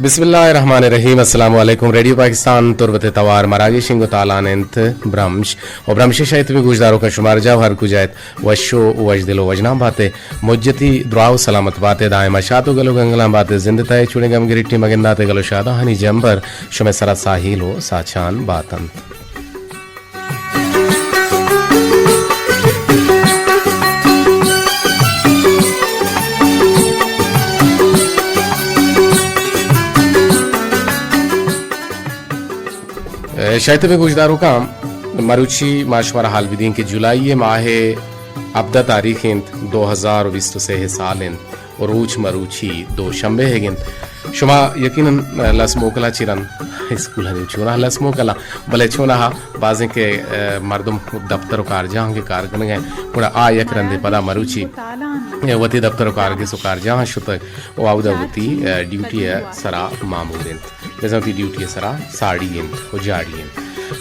بسم اللہ الرحمن الرحیم۔ السلام علیکم۔ ریڈیو پاکستان تربت ءِ توار مراگش انگو تالان انت برمش۔ و برمش ءِ شاید بہ گوشداروکاں شمار جاہ ہر کجا ات وش و وشدل و وژنام بات ءُ مجتی دراہ و سلامت بات ءُ دائم شات و گل و گنگلان بات ءُ زند تہ ءَ چوڑیں گم گریٹی مگندات ءُ گل و شادہانی جمبر شمئے سرا ساہیل و ساچان بات انت۔ شاید بہ گوشداروکاں، مروچی ما شمارا حال بدیں کہ جولائی ماہ ءِ ہبدہ تاریخ انت، دو ہزار و بیست و سہ سال انت۔ و روچ مروچی دوشنبے ئیگ انت۔ شما یقیناً لس موکلا چہ رند اسکول ءَ نی چونا لس موکلا، بلے چونا بازیں کہ، اه، مردم دفتر و کارجاہاں کہ کار کنگ ءَ، گڑا آ یک رندے پدا مروچی، اه، وتی دفتر و کارگس و کارجاہاں شتگ و آودا وتی، اه، ڈیوٹی ءِ سرا مامور انت۔ بزاں وتی ڈیوٹی ءِ سرا ساڑی انت و جاڑی انت۔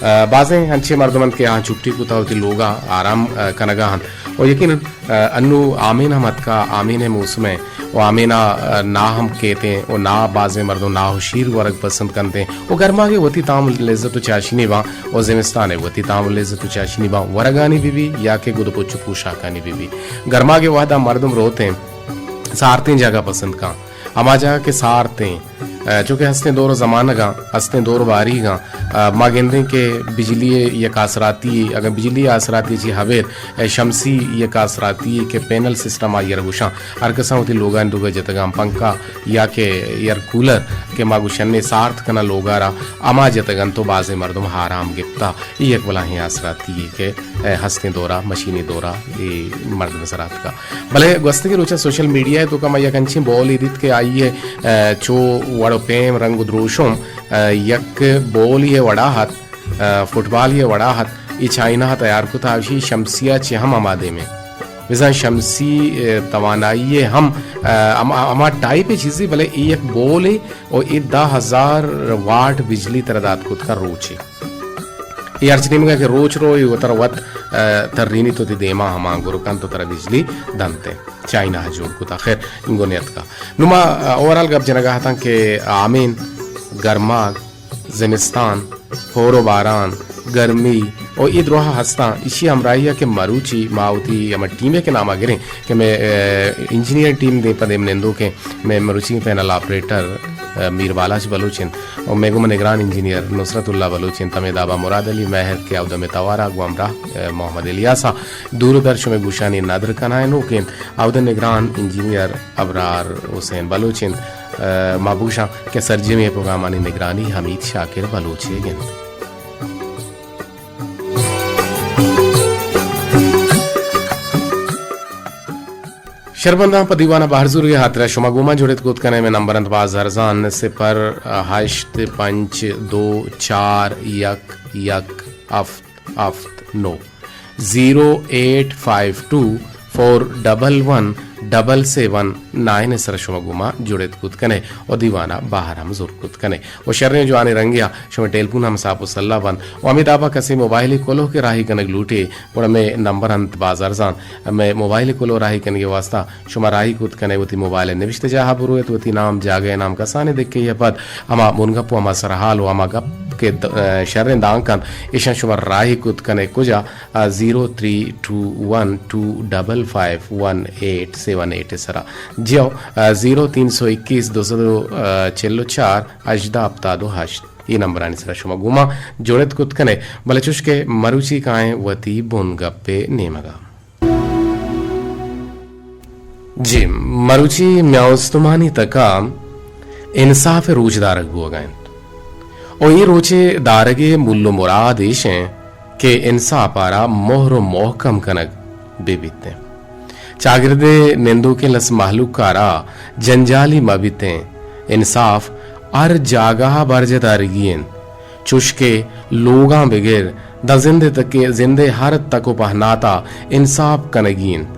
اه، بازیں انچیں مردم انت کہ آہاں چھٹی کتا وتی لوگا آرام، اه، کنگا انت و یقیناً اه، انو آمین ہم اتکا، آمین ءِ موسم ءَ و آمین ءَ، اه، ناہ ہم کیتیں و ناہ بازیں مردم ناہ و شیر ورگ پسند کنتیں و گرماگ ءِ وتی تام و لذت و چاشینی باں و زمستان ءِ وتی تام و لذت و چاشینی باں، ورگانی بہ بی یا کہ گد و پچ و پوشاکانی بہ بی۔ گرماگ ءِ وہدا مردم روتیں سارتیں جاگہ پسند کاں، ہما جاگہ کہ سارتیں، اه، چونکہ ہستیں دور و زمانگاں، ہستیں دور و باریگاں، اه، ما گندیں کہ بجلی ءِ یک آسراتی، اگاں بجلی ءِ آسراتی چی ہبر، اه، شمسی یک آسراتی کہ پینل سسٹم آئی ءَ را گوشاں، ہر کساں وتی لوگانی دوگا جتگاں، پنکھا یا کہ ایئر کولر کہ ما گوشنے سارت کناں لوگا را، ہما جتگاں تو بازیں مردم آرام گپتا۔ اے یک بلاہیں آسراتی کہ، اه، ہستیں دورا، مشینی دورا اے مردم سرا اتکا۔ بلے گوستگیں روچاں سوشل میڈیا ءِ توکا ما یک انچیں بولے دیت کہ آئی ءِ، اه، چو وڑ و پیم، رنگ و دروشم، اه، یک بولے ءِ وڑا ات، اه، فٹبالے ءِ وڑا ات، اے چائنا ءَ تیار کتا، اشی شمسی ءَ چہ ہم ہما دیمیں۔ بزاں شمسی، اه، توانائی ءِ ہم، اه، ہما، ہما ٹائپ ءِ چیزے، بلے اے یک بولے و اے دہ ہزار واٹ بجلی ترا دات کت کن روچے۔ اے ہرچ نیمگا کہ روچ روئے و ترا وت، اه، ترینی تو تی دیما ہما گرکان تو ترا بجلی دنت۔ چائنا ءَ جوڑ کتا۔ خیر، انگو نیتکا۔ نو ما، اه، اوورال گپ جنگا ہتاں کہ آمین، گرماگ، زمستان، ہور و باران، گرمی و اے دروہ ہستاں، ایشی ہمراہی ءَ کہ مروچی ما وتی ہما ٹیم ءِ کہ ناما گریں کہ مئے، اه، انجینئر ٹیم دیم پہ دیم نندوکیں، مئے مروچی پینل آپریٹر، اه، میر بالاچ بلوچ انت و مئے گوما نگران انجینئر نصرت اللہ بلوچ انت، ہمے دابا مراد علی مہر کہ اود ءَ مئے توارا گوں ہمراہ، اه، محمد الیاسا دور و در شمئے گوشانی ندر کنائینوک انت، اود ءَ نگران انجینئر ابرار حسین بلوچ انت۔ اه، ما بگوشاں کہ سرجمیں پروگرامانی نگرانی حمید شاکر بلوچ ئیگ انت۔ شربنداں پہ دیوان ءَ بہر زورگ ءِ ہاترا شما گوں ما جڑت کت کن ئے، مئے نمبر انت باز ارزان، صفر ہشت پنچ دو چار یک یک ہفت ہفت نو، زیرو ایٹ فائیو ٹو فور ڈبل ون ڈبل سیون نائن ءِ سرا شما گوں ما جڑت کت کن ئے و دیوان ءَ بہر ہم زور کت کن ئے و شریں جوانیں رنگے ءَ شمئے ٹیلیفون ہم ساپ و سلاہ بنت و ہمے دابا کسے موبائل ءِ کلوہ کہ راہی کنگ لوٹے، گڑا مئے نمبر انت باز ارزان۔ مئے موبائل ءِ کلوہ راہی کنگ ءِ واستا شما راہی کت کن ئے، وتی موبائل ءِ نبشتہ جاہ ءَ برو ات، وتی نام، جاگہ ءِ نام، کسانیں دکے ءِ پد ہما بنگپ و ہما سرحال و ہما گپ کہ د-، اه، شریں دانک انت، ایشاں شما راہی کت کن ئے کجا؟ اه، زیرو تھری ٹو ون ٹو ڈبل فائیو ون ایٹ سیون ایٹ ءِ سرا۔ جیو، اه، زیرو تین سو اکیس دو سد و چل و چار ہژدہ ہپتاد و ہشت۔ اے نمبرانی سرا شما گوں ما جڑت کت کن ئے، بلے چوش کہ مروچی کائیں وتی بنگپ ءِ نیمگا۔ جی، مروچی میان استمانی تکا انصاف ءِ روچ دارگ بوگا انت۔ و اے روچ ءِ دارگ ءِ مول و مراد ایش انت کہ انصاف ءَ را مہر و محکم کنگ بہ بیت انت۔ چاگرد ءِ نندوکیں لس مہلوک ءَ را جنجالی مہ بیت انت۔ انصاف ہر جاگہ ءَ برجاہ دارگی انت۔ چوش کہ لوگاں بگر داں زند ءِ تک، زند ءِ ہر تک و پہنات ءَ انصاف کنگی انت۔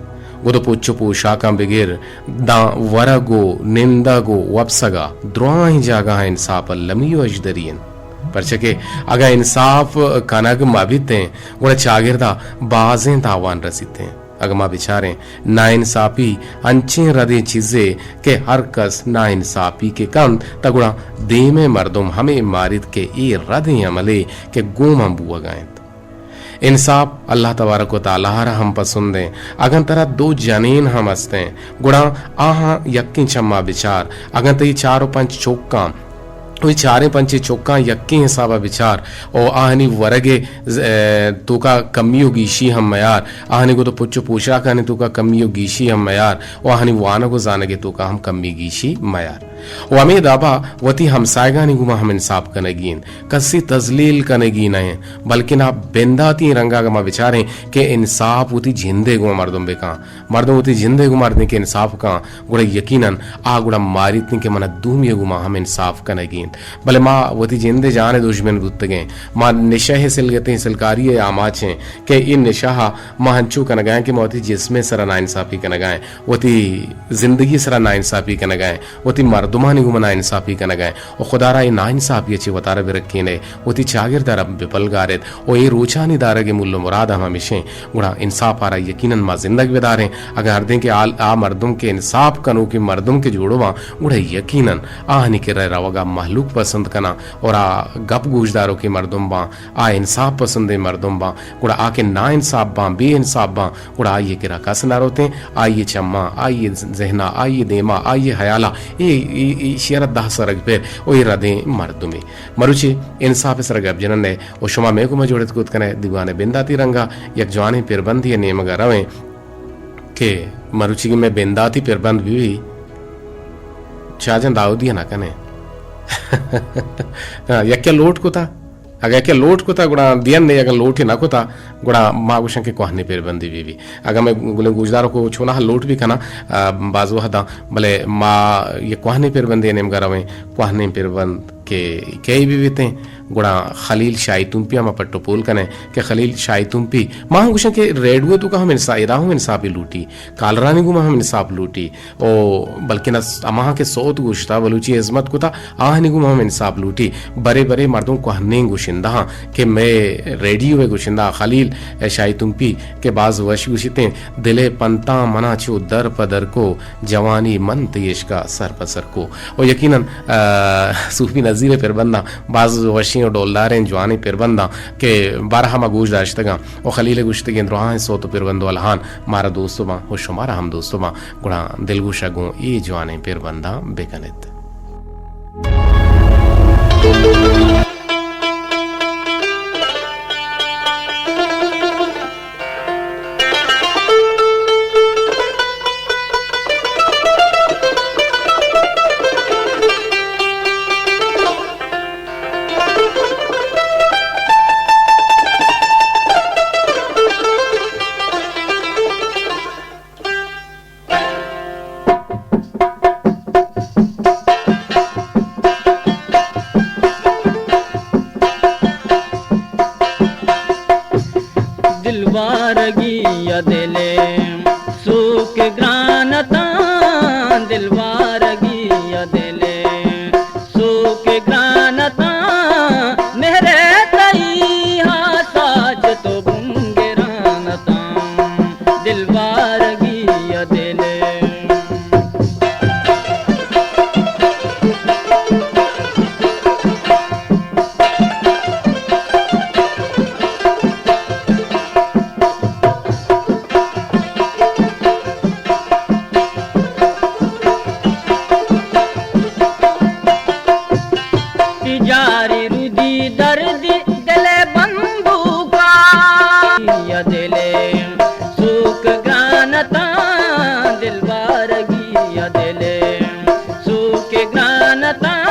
گد و پچ و پوشاکاں بگر داں ورگ و نندگ و وپسگ ءَ دراہیں جاگہاں انصاف المی و اژدری انت۔ پرچا کہ اگاں انصاف کنگ مہ بیت انت، گڑا چاگرد ءَ بازیں تاوان رسیت انت۔ اگاں ما بچاریں، ناانصافی انچیں ردیں چیزے کہ ہر کس ناانصافی کہ کنت، تہ گڑا دیمے مردم ہمے ماریت کہ اے ردیں عملے کہ گوں من بوگا انت۔ انصاف اللہ تبارک و تعالی را ہم پسند انت۔ اگاں ترا دو جنین ہم استیں، گڑا آہاں یکیں چما بچار۔ اگاں تئی چار و پنچ چکاں، وتی چاریں پنچیں چکاں یکیں حسابا بچار، و آہانی ورگ ء ز-، ء توکا کمی و گیشی ہم میار، آہانی گد و پچ و پوشاکانی توکا کمی و گیشی ہم میار، و آہانی وانگ و زانگ ء توکا ہم کمی گیشی میار۔ و ہمے دابا وتی ہمسایگانی گوما ہم انصاف کنگی انت، کسی تذلیل کنگی نہ انت، بلکن آ بنداتی رنگا اگاں ما بچاریں کہ انصاف وتی جندے گوما مردم بکن۔ مردم وتی جندے گوں مردیں کہ انصاف کن، گڑا یقیناً آ گڑا ماریت انت کہ منا دومی گوما ہم انصاف کنگی انت۔ بلے ما وتی جندے جان دژمن بوتگیں۔ ما نشہ سلگتیں، سلکاری آماچیں کہ اے نشہ ما ہنچو کنگائیں کہ ما وتی جسمے سرا ناانصافی کنگائیں، وتی زندگی سرا ناانصافی کنگائیں، وتی مردمانی گوما ناانصافی کنگائیں۔ و خدا را اے ناانصافی ء چہ وتارا بہ رکین ئے، وتی چاگرد ء را بہ پلگار ایت و اے روچانی دارگ ء مول و مراد ہم ہمیش انت۔ گڑا انصاف ء را یقیناً ما زندگ بداریں۔ اگاں ہردیں کہ آ، آ مردم کہ انصاف کنوکیں مردم کہ جوڑ باں، گڑا یقیناً آہانی کرا روگ ء مہلوک پسند کناں اور آ گپ گوشداروکیں مردم باں، آ انصاف پسندیں مردم باں، گڑا آ کہ ناانصاف باں، بے انصاف باں، گڑا آئی ء کرا کس نہ روتیں، آئی ء چماں، آئی ء ذہنا، آئی ء دیما، آئی ء حیالا، اے، اے، ایشی ء را دہ سرگ پر و اے ردیں مردمے۔ مروچی انصاف ء سرا گپ جنن ئے و شما مئے گوما جوڑت کت کن ئے دیوان ء بنداتی رنگا یک جوانیں پربندے ء نیمگا رویں کہ مروچی کہ مئے بنداتی پربند بہ بی، شاہ جان داؤدی ء نہ کن ئے۔ ہاں، یکے لوٹ کتا۔ اگاں کہ لوٹ کتا گڑا دین نے، اگاں لوٹ نہ کتا گڑا ما گوشن کہ کوہنیں پربندے بہ بی۔ اگاں مئے گلیں گوشداروک چوناہا لوٹ بہ کناں، آ، باز وہداں، بلے ما یک کوہنیں پربندے نیمگا رویں، کوہنیں پربند کہ کئی بہ بیتیں، گڑا خلیل شاہی تمپی ء ما پٹ و پول کنیں کہ خلیل شاہی تمپی، ما ہم گوشن کہ ریڈیو توکا ہم انصا-، ادا ہم انصافی لوٹی، کالرانی گوما ہم انصاف لوٹی۔ او بلکن اس ہماہاں کہ سوت گوشتا، بلوچی ء ہزمت کتا، آہانی گوما ہم انصاف لوٹی۔ برے برے مردم کوہنیں گوشندہاں کہ مئے ریڈیو ء گوشندہ خلیل شاہی تمپی کہ باز وش گوشتیں، دل ء پنتاں منا چو در پہ در کو، جوانی من تئی عشق ء سر پہ سر کو۔ و یقیناً، آ، صوفی نذیر ء پربنداں باز وشیں و ڈولداریں جوانیں پربنداں کہ بارہا ما گوش داشتگاں و خلیل ء گوشتگیں دراہیں سوت و پربند و الہان مارا دوست باں و شمارا ہم دوست باں، گڑا دلگوش ء گوں اے جوانیں پربنداں بکن ات۔ دلوارگی ء دل ء سوک گران اتاں، دلوارگی ء دل ء سوک گران اتاں، مہر تئی ہاسا چہ تو بنگران اتاں، دلوارگی ء دل ء۔ جاری رودی دردی دل بندوکا، یا دل سوک گرانتاں، دلوارگی یا دل سوک گرانتاں،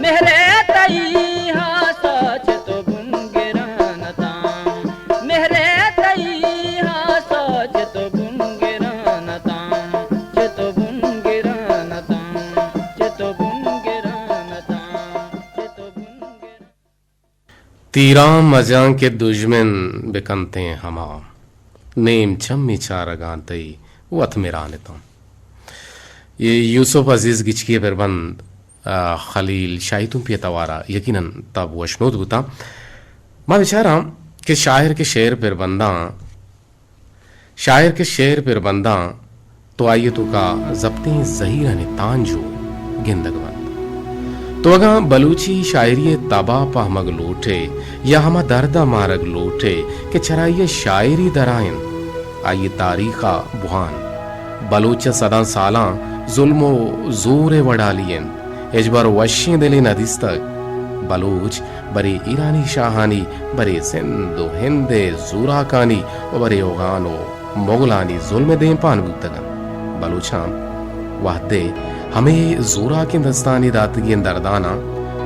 مہر تئی ہاسا چہ تو بنگرانتاں۔ مہر تئی ہاسا چہ تو بنگرانتاں، چہ تو بنگرانتاں، چہ تو بنگرانتاں، چہ تو بنگرانتاں۔ تیراں مجاں کہ دژمن بکنتیں ہما، نیم چمی چارگاں تئی وت مرانتاں۔ اے یوسف عزیز گچکی ء پربند، آ، خلیل شاہی تمپی ء توار ء یقیناً تب وشنود بوتاں۔ ما بچاراں کہ شاعر کہ شعر پربنداں شاعر کہ شعر پر بنداں تو آئی ءِ توکا زپتیں زہیرانی تانجو گندگ بنت۔ تو اگاں بلوچی شاعری ءِ تب ءَ پہمگ لوٹ ئے یا ہما درد ءَ مارگ لوٹ ئے کہ چرآئی ءَ شاعری درائینت، آئی ءِ تاریخ ءَ بوان۔ بلوچ ءَ سداں سالاں ظلم ءُ زور ءِ وڑ ہالی انت، ہچبر وشیں دلے نہ دیستگ۔ بلوچ برے ایرانی شاہانی، برے سندھ ءُ ہند ءِ زوراکانی ءُ برے اوغان ءُ مغلانی ظلم ءِ دیمپان بوتگ انت۔ بلوچاں وہدے ہمے زوراکیں دستانی داتگیں درداناں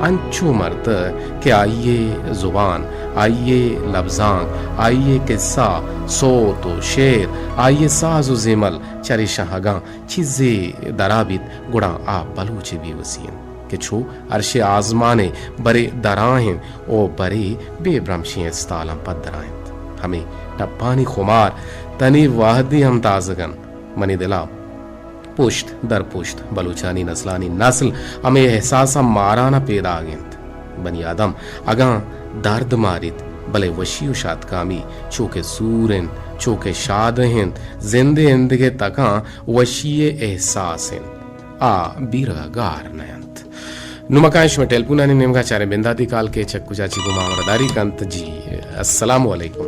انچو مرتگ کہ آئی ءِ زبان، آئی ءِ لبزانک، آئی ءِ کسہ، سوت ءُ شعر، آئی ءِ ساز ءُ زیمل، چریشاں اگاں چیزے درا بیت، گڑا آ بلوچ ءِ بیوسی انت کہ چو ارش ءِ آزمان ءَ برے درائینت ءُ برے بے برمشیں استالاں پدرائینت۔ ہمے ٹپانی خمار تنی وہدی ہم تازگ انت۔ منی دل ءَ پشت در پشت بلوچانی نسلانی نسل ہمے احساس ءَ ماران ءَ پیداگ انت۔ بنی آدم اگاں درد ماریت، بلے وشی ءُ شاتکامی چو کہ سور انت، چو کہ شادہ انت، زند ءِ ایندگہ تکاں وشی ءِ احساس انت۔ آ بیرگ ءَ گار نہ انت۔ نوں ما کائیں شمئے ٹیلیفونانی نیمگ ءَ، چاریں بنداتی کال کہ چہ کجا چی گوں ما ہمراہداری کنت۔ جی، السلام علیکم۔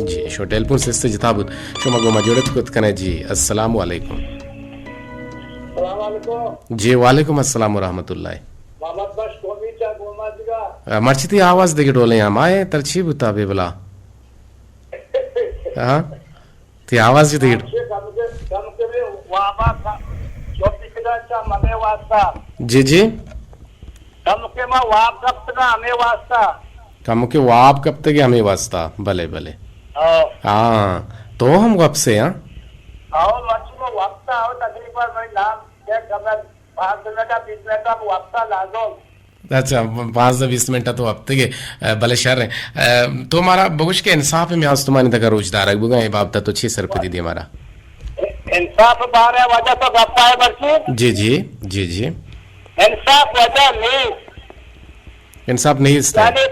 جی، شمئے ٹیلیفون سست جتا بوت، شما گوں ما جڑت کت کنے۔ جی، السلام علیکم۔ السلام علیکم۔ جی، وعلیکم السلام ورحمۃ اللہ۔ محمد بخش قومی چا گوما دیگا۔ آ، مرچی تئی آواز دگہ ڈولیں ہم آئے، ترا چی بوتا بے بلا؟ ہاں؟ تئی آواز چی دگہ؟ کم کے، کم کے میں وابا کا، جو پکڑا چا منے واسطہ۔ جی، جی۔ کمکے ما واب کپتگاں ہمے واسطہ۔ کمکے واب کپتگے ہمے واسطہ، بلے، بلے۔ ہاں۔ ہاں، تو ہم وپسے، ہاں؟ ہاں، مرچی ما وپساں، ہاں، تقریباً بھائی نام چیک کرنا، پانچ منٹ، بیس منٹ اب وپساں لازم۔ اچھا، پانزدہ بیست منٹ تو وپتگے، بلے شر ہیں۔ تو مارا بگوش کہ انصاف میں آستمانی تک روچ دارگ بگا، اے بابت تو چی سرپدی دے مارا؟ انصاف بارے وجہ تو گپا ہے مرچی؟ جی، جی، جی، جی۔ انصاف وجہ نیست۔ انصاف نیست ہے۔ یعنی،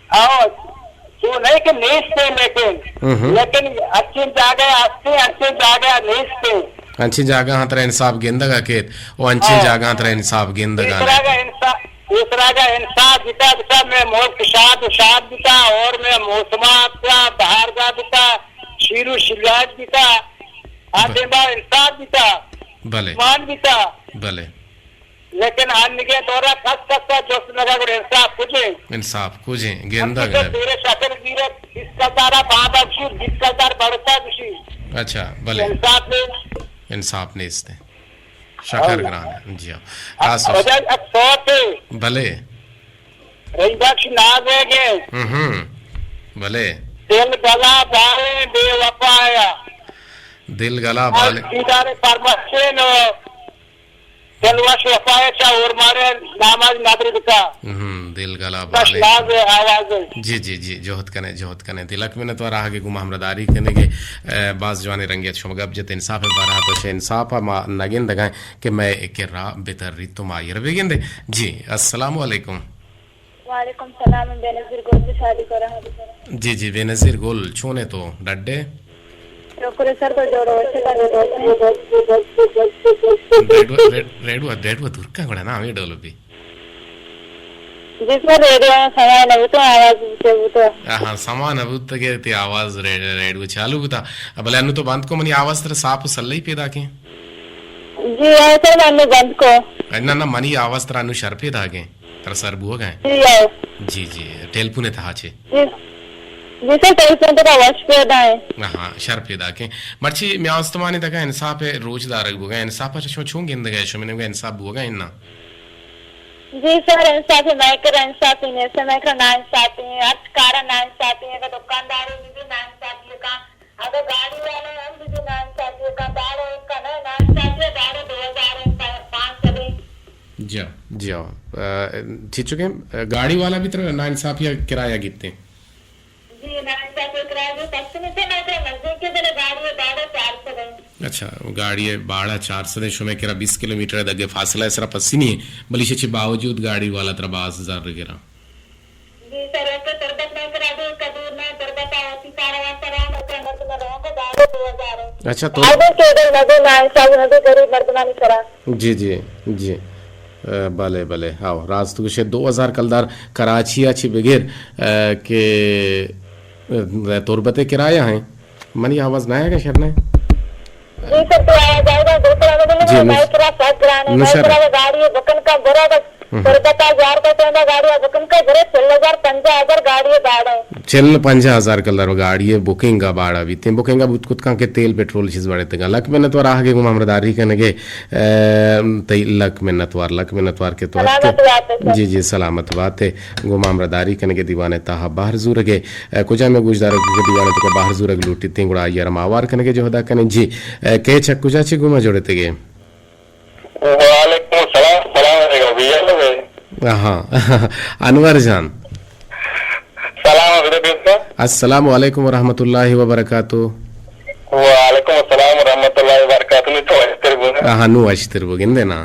آؤ، چو نہیں کہ نیست ہے، لیکن، ہم، ہم۔ لیکن اچھیں جاگہ ہستے، اچھیں جاگہ نیست ہے۔ انچیں جاگہ ہاں ترا انصاف گندگ ءَ کیت، او انچیں، ہاں، جاگہ ہاں ترا انصاف گندگ ءَ نہ۔ انصاف، دوسرا جا انصاف بتا، بتا میں ملک شاد، شاد بتا، اور میں موسمات کا بہار کا بتا، شیر و شریات بتا، آتے با انصاف بتا، بلے۔ مان بتا۔ بلے۔ لیکن آنگیں دورا کس کس ءَ جست نہ گڑ انصاف کجیں؟ انصاف کجیں؟ گندگ نہ۔ پورے شکر گیرت، بیست کلدارا بابا شیر، بیست کلدار بڑتا گشی۔ اچھا، بلے۔ انصاف نیست۔ انصاف نیست۔ شکر گران۔ جی ہاں۔ خاص وجہ افسوس ہے۔ بلے۔ رنجکش نازے گے۔ ہم، ہم۔ بلے۔ دل گلا بالیں بے وفایا۔ دل گلا بالیں۔ دیدار پرمسین و دل وش وفایا چا اور مارے نماز مغرب کا۔ ہم، دل گلا بس بالیں۔ ناز آواز۔ جی، جی، جی، جہد کنے، جہد کنے۔ دلک منت وار آہگے گوں ما ہمراہداری کنگے، اے، باز جوانیں رنگے ات شما گپ جت انصاف بارہ تو شے انصاف ما نگندگائیں کہ مئے کرا بتریت تو ما ایر بگندے۔ جی، السلام علیکم۔ وعلیکم سلام، بینظیر گل، شادی کرا۔ جی، جی، بینظیر گل، چونے تو؟ ڈڈے؟ شکر سر، تو جوڑ ہو، اچھے کرے تو۔ ریڈو، ریڈ-، ریڈو، ریڈو دور کا گڑا نا، ہمیں ڈولو بھی۔ جی سر، ریڈو سما نہ بوتا، آواز سے بوتا۔ ہاں، سما نہ بوتا کہ تی آواز ریڈ-، ریڈو چالو بوتا۔ بلے انو تو بند کو، منی آواز ترا صاف و سلئی پیدا کیں۔ جی، ہاں سر، انو بند کو۔ نہ، نہ، منی آواز ترا انو شر پیدا کیں۔ ترا سر بوگ ء انت؟ جی، آؤ۔ جی، جی، ٹیلیفون ء تہا چے؟ جی، جی سر، ٹیلیفون ء تہا وش پیدا انت۔ ہاں، شر پیدا کیں۔ مرچی میان استمانی تکا انصاف ء روچ دارگ بوگ ء، انصاف ء شما چون گندگ ء، شما نیمگا انصاف بوگ ء انت نا؟ جی سر، انصاف مئے کرا انصافی نیست، مئے کرا ناانصافی انت، ہر کارا ناانصافی انت، اگاں دکاندارے بھی ناانصافی کاں، اگاں گاڑی والا ہم بھی ناانصافی کاں، داڑے ایک کا نہ ناانصافی، داڑے دو ہزار انت، پانچ سد انت۔ جی، جی، آ، چیچو کہ، آ، گاڑی والا بھی ترا ناانصافی ء کرایہ گیتے؟ جی، ناانصافی کرایہ گیتے، تقسیم سے میں تو نزدیک کے بلے گاڑی ء باڑہ چار سد انت۔ اچھا، گاڑی ء باڑہ چار سد انت، شمے کرا بیست کلومیٹر ء دگے فاصلہ ء سرا پسی نہیں، بلے چہ باوجود گاڑی والا ترا باز زر گراں۔ جی سر، ایک تربت میں کرا دے، ایک دور میں تربت آ، اسی کارا سرا، میں مرد میں رہوں کو باڑہ دو ہزار۔ اچھا، تو آدم کے ادھر نہ دے، نا انصاف نہ دے غریب مردمانی سرا۔ جی، جی، جی۔ اے، بلے، بلے۔ ہاؤ، راست گوشے، دو ہزار کلدار کراچی ءَ چی بگر، اے، کہ، اے، تربت ءِ کرایہ ہیں۔ منی آواز نہ آئے گا شر نے؟ جی سر، تو آیا جائے گا، دو سر ہمیں جی، بولے، نو-، مائے کرا سات گران ہے، نو مائے سر۔ کرا گاڑی ہے، بکن کا برا بس ہم۔ تربت ءَ جار کا ٹائم گاڑی ہے، بکن کا برے چل ہزار، پنجاہ ہزار گاڑی ہے باڑے۔ چل پنجاہ ہزار کلدار گاڑی ءِ بکنگ ءَ باڑا بیتیں۔ بکنگ ءَ بوت کت کن کہ تیل پٹرول چیز بڑھتگ۔ لک منت وار آہگے گوں ہمراہداری کنگے، اے، تئی لک منت وار، لک منت وار کہ تو اتکے۔ سلامت بات ئے سر۔ جی، جی، سلامت بات ئے۔ گوں ہمراہداری کنگے دیوان ءِ تہا بہر زورگے۔ اے، کجام ءَ گوشدارگ کہ دیوان ءِ توکا بہر زورگ لوٹیتیں، گڑا آئی ءَ را ما ہوار کنگے جہدا کنیں۔ جی، اے، کئے چہ کجا چہ گوں ما جڑتگے؟ وعلیکم السلام، سلام علیکم، بھیا لوگ۔ ہاں، انور جان۔ سلام علیکم۔ السلام علیکم ورحمۃ اللہ وبرکاتہ۔ وعلیکم السلام ورحمۃ اللہ وبرکاتہ۔ نو تو اشتر بونا۔ ہاں، نو اشتر بو گندے نا۔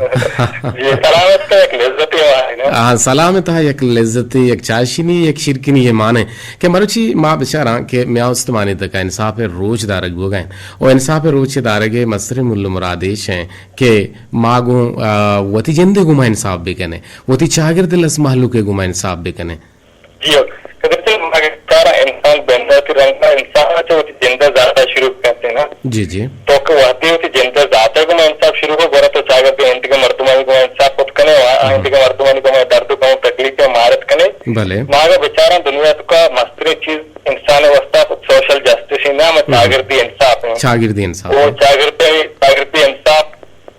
جی، سلامت تو یک لذتی ہوا ہے نا۔ ہاں، سلامت ہے یک لذتی، یک چاشنی، یک شیرکنی یہ مانے کہ مروچی ما بچاراں کہ میاں استمانی تک انصاف روچ دارگ بوگا ہیں۔ و انصاف روچ دارگ مستر مول مرادیش ہیں۔ کہ ما گوں، آ، وتی جندے گوں ما انصاف بکنیں، وتی چاگرد لس مہلوکے گوں ما انصاف بکنیں۔ جی ہو، قدرتی ما گشتارا انسان بندہ تی رنگا انسان چو وتی جندہ ذاتا شروع کرتے نا۔ جی، جی۔ تو کہ وقتی وتی جندہ ذاتا گوں ما انصاف شروع کو، گورا تو چاگرد انتگے مردمانی گوں انصاف خود کنے، و ہم۔ انتگے مردمانی گوں درد کو تکلیف مارت کنے۔ بلے۔ ما اگر بچاراں دنیا تو کا مستریں چیز انسان واسطہ سوشل جسٹس ہی نہ، ہم۔ چاگردی انصاف ہیں۔ چاگردی انصاف وہ ہیں۔ چاگردی، چاگردی انصاف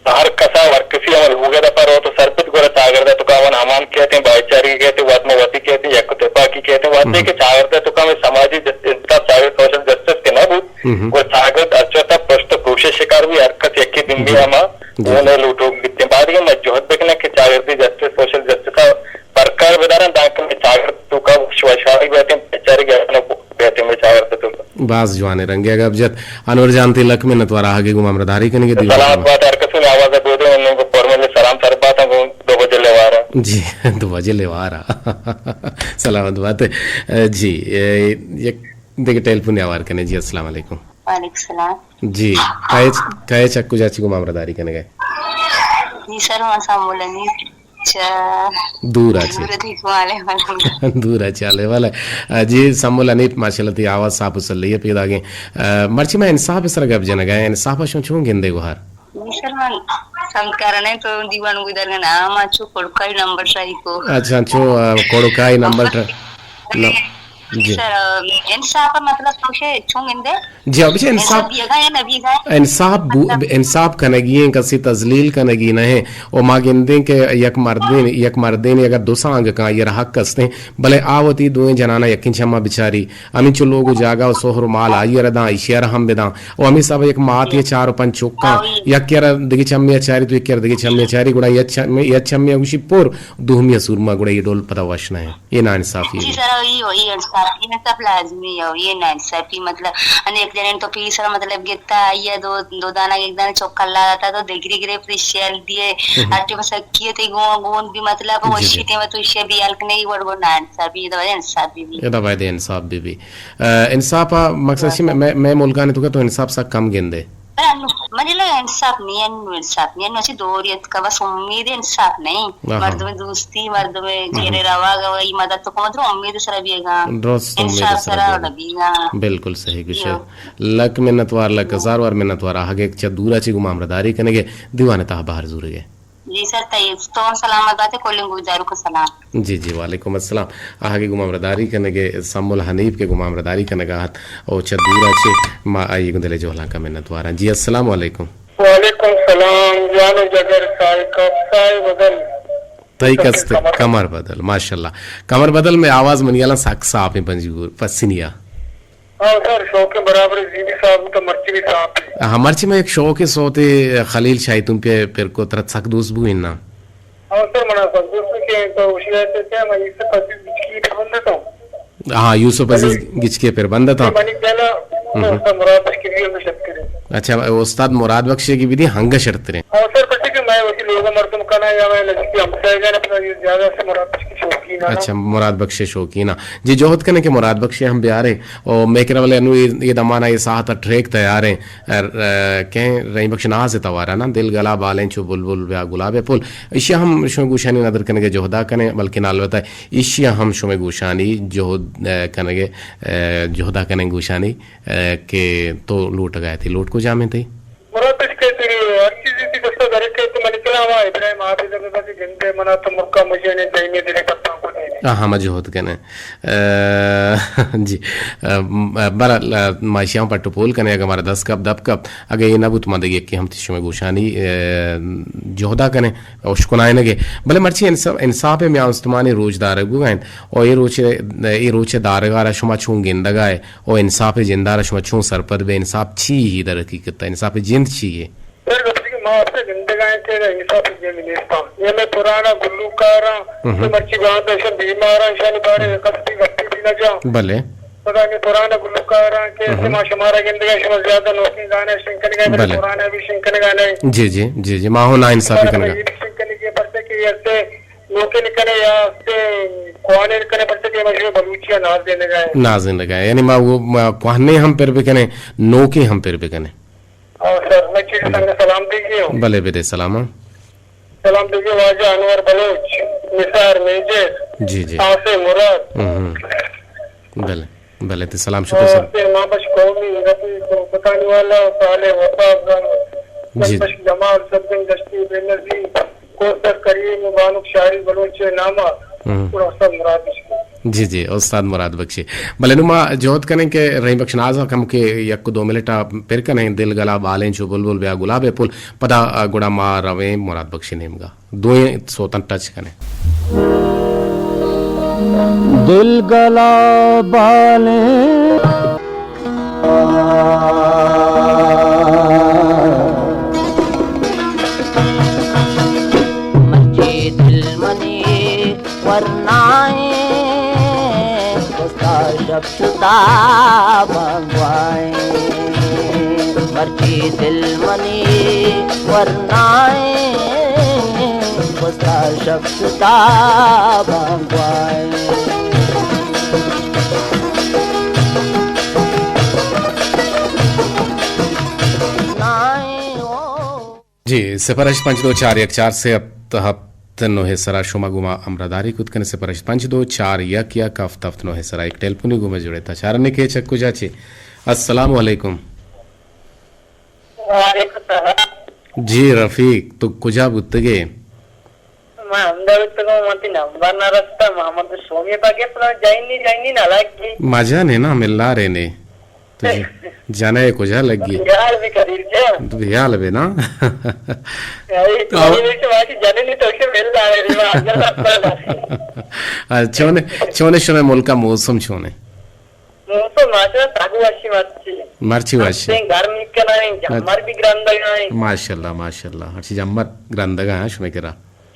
ہر کسا، ہر کسی ہم لوگ دپا رو تو سرپد گورا چاگرد تو کاون ہمان کہتے ہیں، بھائی چاری کہتے ہیں، وطن وتی کہتے ہیں، یک تفاقی کہتے ہیں، وقتی ہم۔ کہ چاگرد تو کام سماجی جس-، انصاف، چاگرد سوشل جسٹس کے نہ بود، ہم۔ وہ چاگرد اچھا تھا، پرست کوشش شکار بھی ہر کس یکی دن بھی جی۔ ہما جی، وہ جی۔ نے لوٹو بیتے ہیں۔ بعد یہ میں جہد بکنا کہ چاگردی جسٹس، سوشل جسٹس برقرار بدارن، تاکہ میں چاگرد تو کا شوشاری بیتے ہیں، بیچاری گیا بیتے میں چاگرد تو۔ باز جوانیں رنگے گپ جت۔ انور جان، تئی لک منت وار آہگے گوں ہمراہداری کنگے دیوان۔ سلامت بات، ہر کسی نے آواز بودے، انہوں کو فارمل سلام سر بات گوں دو بجے لیوارا۔ جی، دو بجے لیوارا۔ سلامت بات۔ جی، اے، یک دگہ ٹیلیفون ہوار کنے۔ جی، السلام علیکم۔ وعلیکم السلام۔ جی، کئے چ-، کئے چہ کجا چی گوں ہمراہداری کنگے؟ جی سر، ما سمولانی چہ دور آ چی۔ دور آ چی، والے والے۔ دور آ چی، والے والے۔ آ، جی، سمول حنیف، ماشاءاللہ، تئی آواز صاف و سلئی پیداگیں۔ آ، مرچی ما انصاف سر گپ جنگا، انصاف شو چون گندے گوہار؟ جی سر، من سمت کارنے تو دیوان گوی درگنا، ما چو کڑکائی نمبر ٹرائی کو۔ اچھا، چو، آ، کڑکائی نمبر ٹرائی۔ جی۔ سر، انصاف مطلب تو چون گندے؟ جی، ابھی انصاف، انصاف دیگا یا نہ دیگا؟ انصاف بو-، مطلب انصاف کنگی ہیں، کسی تذلیل کنگی نہ ہیں۔ و ما گندیں کہ یک مردین، یک مردین اگر دو سانگ کاں، یہ حق استیں، بلے آ وتی دوئیں جنانا یکیں چما بچاری، ہمیں چو لوگ و جاگا و سہر و مال آئی را داں، ایشی را ہم بداں۔ و ہمیں سب یک مات یا چار و پنچ چکاں، یک را دگی چمی چاری تو یک را دگی چمی چاری، گڑا یک چمی، یک چمی گوشی پر، دومی سورما، گڑا یہ ڈول پتہ وش نہ ہیں۔ یہ ناانصافی جی ہے۔ سر، یہ، یہ انصافی ہے، سب لازمی ہے، یہ ناانصافی، مطلب، ان ایک جنے تو پیسر، مطلب، گتا، یہ دو، دو دانا، ایک دانا چوک کلا رہتا، تو دگری گرے، پھر شیل دیے، ہم۔ اٹے مسکی ہے، تے گون، گون بھی، مطلب، جی، وہ جی۔ شیتے میں تو شے بھی ہلک نہیں، وہ، وہ ناانصافی، یہ تو انصافی بھی۔ یہ تو باید انصاف بھی بھی۔ آ، انصاف آ، مقصد شی، میں، میں، میں ملکانی تو کہ تو انصاف سا کم گندے۔ من لو انصاف نہیں، انو انصاف نہیں، انو اسی دوریت کا بس امید انصاف نہیں۔ آہا۔ مردم دوستی، مردم ہم۔ گھیرے روا گوا، یہ مدد تو کم درو امید سر بیگا۔ درست امید انصاف سر سر بیگا۔ بیگا۔ بالکل صحیح گوشے۔ لک منت وار، لک ہزار وار منت وار، آہگے چہ دورا چی گوں ہمراہداری کنگے، دیوان تہا بہر زورگے۔ جی سر، تئی تو سلامت بات ہے، کلیں گوشداروں کو سلام۔ جی، جی، وعلیکم السلام۔ آہگے گوں ہمراہداری کنگے، سمول حنیف کے گوں ہمراہداری کنگا ہت، او چہ دورا چے ما آئی گوں دلے جہلانکا منت واراں۔ جی، السلام علیکم۔ وعلیکم السلام، جان و جگر سائے کپ سائے بدل۔ تئی کست کمر بدل، ماشاءاللہ۔ کمر بدل میں آواز منی الان سک صاف ہیں پنجگور، پسنیا۔ ہاں سر، شوق برابر زیبی صاحب تو مرچی بھی صاف ہے۔ ہاں، مرچی میں ایک شوق سوتے خلیل شاہی تم پہ پر کو ترت سک دوست بو نا۔ ہاں سر، منا سک دوست کے تو اسی وجہ سے کیا میں اس سے پچیس گچکی پہ بندتا ہوں۔ ہاں، یوسف عزیز گچکی پہ بندتا۔ منی پہلا ہم۔ استاد مراد بخش کی بھی ہم شرط کریں۔ اچھا، استاد مراد بخش کی بھی دی ہنگا شرط کریں۔ ہاں سر، پچی کہ میں وتی لوگ ءِ مردم کناں یا مئے نزیکی ہمسایگاں، پدا اے زیادہ سے مراد بخش ءِ شوقین آں۔ اچھا، مراد بخش ءِ شوقین آں۔ جی، جہد کنیں کہ مراد بخش ءَ ہم بیاریں۔ او مئے کرا ولے انوں اے، اے دمان ءَ اے ساعت ءَ ٹریک تیار ایں۔ ار-، ا، کہیں رحیم بخش ناز ءِ توار ءَ نا، دل گلا بالیں چو بلبل بیا گلاب ءِ پل۔ ایشی ءَ ہم شمئے گوشانی ندر کنگ ءِ جہد ءَ کنیں، بلکن البتہ ایشی ءَ ہم شمئے گوشانی جہد، ا، کنگ ءِ، ا، جہد ءَ کنیں گوشانی، ا، کہ تو لوٹگ ءَ ئے، تئی لوٹ کجام ایں تئی؟ مراد بخش کہ تئی ہر چیزے تئی دست ءَ در کئیت، تو منی کلام ءَ ابراہیم عابد ءَ بہ بس گندے منا تو ملک ءَ مجھے نے دائمی دلے پتاں کو دینے۔ آ، ہما جہد کنیں۔ ا، جی۔ ا، م-، بہرحال، ا، ما ایشی ءَ ہم پٹ ءُ پول کنیں، اگہ مارا دست کپ، دپ کپ، اگہ اے نہ بوت، ما دگہ یکے ہم تئی شمئے گوشانی، ا، جہد ءَ کنیں، اشکنائینگ ءَ۔ بلے مرچی انصاف، انصاف ءِ میان استمانی روچ دارگ بوگ ءَ انت۔ او اے روچ، اے روچ ءِ دارگ ءَ را شما چون گندگ ءَ ئے؟ او انصاف ءِ جند ءَ را شما چون سرپد بئے؟ انصاف چی یے در حقیقت ءَ؟ انصاف ءِ جند چی یے؟ سر، گپتی کہ ما اپسر گندگ ءَ ایں کہ انصاف ءِ جند نیست اَنت۔ اے مئے پرانا گلوکاراں، ہم۔ کہ مرچی باندا ایشاں بیماراں، ایشانی بارے ءَ کس بھی گپے بھی نہ جاں۔ بلے۔ پدا ہمے پرانا گلوکاراں کہ ہم۔ ما شمارا گندگ ءَ، شما زیادہ نوکیں گانے شنگ کنگ ءَ، بلے۔ پرانا بھی شنگ کنگ ءَ نہ۔ جی، جی، جی، جی، ما ہوں ناانصافی کنگ ءَ۔ اے بھی شنگ کنگ ءَ، پرچہ کہ ایسے نوکیں نکنے یا استے کوہنیں نکنے، پرچہ کہ ما شمئے بلوچی ءَ نازینگ ءَ ایں۔ نازینگ ءَ ایں۔ یعنی ما وہ، ما کوہنیں ہم پر بکنیں، نوکیں ہم پر بکنیں۔ او سر، مئے چیز بلے۔ سنگ سلام دیگی ہوں۔ بلے بدے سلام۔ سلام دیگی واجہ انور بلوچ، نثار میجر، جی، جی۔ آصف مراد۔ ہم، ہم۔ بلے، بلے، تئی سلام شتو سر۔ اور سے مابش قومی، رفیق بکانی والا، صالح وفا، جی۔ بخش جمال، سرجن دشتی، بے نظیر، کوثر کریم، بانک شاعری بلوچ نامہ، ہم۔ اور سب مراد بخش۔ جی، جی، استاد مراد بخشی۔ بلے نوں ما جہد کنیں کہ رحیم بخش ناز ءَ کم کہ یک دو منٹ ءَ پر کنیں، دل گلا بالیں چو بلبل بیا گلاب ءِ پل، پدا گڑا ما رویں مراد بخشی نیمگا۔ دوئیں سوتاں ٹچ کنیں۔ دل گلا بالیں۔ مرچی دل منی ورنائیں، گوستا شپ شتا بانگوائیں۔ مرچی دل منی ورنائیں، گوستا شپ شتا بانگوائیں۔ نائیں او۔ جی، صفر ہشت پنچ دو چار یک چار سے ہفت ہفت نو ءِ سرا شما گوں ما ہمراہداری کت کن ئے، صفر ہشت پنچ دو چار یک یک ہفت ہفت نو ءِ سرا۔ یک ٹیلیفونے گوں ما جڑ اِت۔ چاریں کہ چہ کجا چے۔ السلام علیکم۔ وعلیکم السلام۔ جی رفیق، تو کجا بوتگ ئے؟ ما ہمدا بوتگوں، من تئی نمبر نہ رستا، ما ہمدا شومی پاگے پلان جائنی، جائنی نہ لگی۔ مجا نے نا، ملارے نے۔ تو ج-، جنئے کجا لگی؟ بیال بی قدیر جان۔ تو بیال بی نا۔ اے تو قدیر بی تو واجی جننی تو کے مل لا رہی، ما اندر نہ پڑا۔ آ، چونے، چونے شمئے ملکا موسم چونے؟ موسم ماشاءاللہ تاگو وشی مرچی۔ مرچی وشی۔ ہستیں گرمی کنائیں، جمر بی گرندگائیں۔ ماشاءاللہ، ماشاءاللہ۔ ہرچی جمر گرندگائیں شمئے کرا۔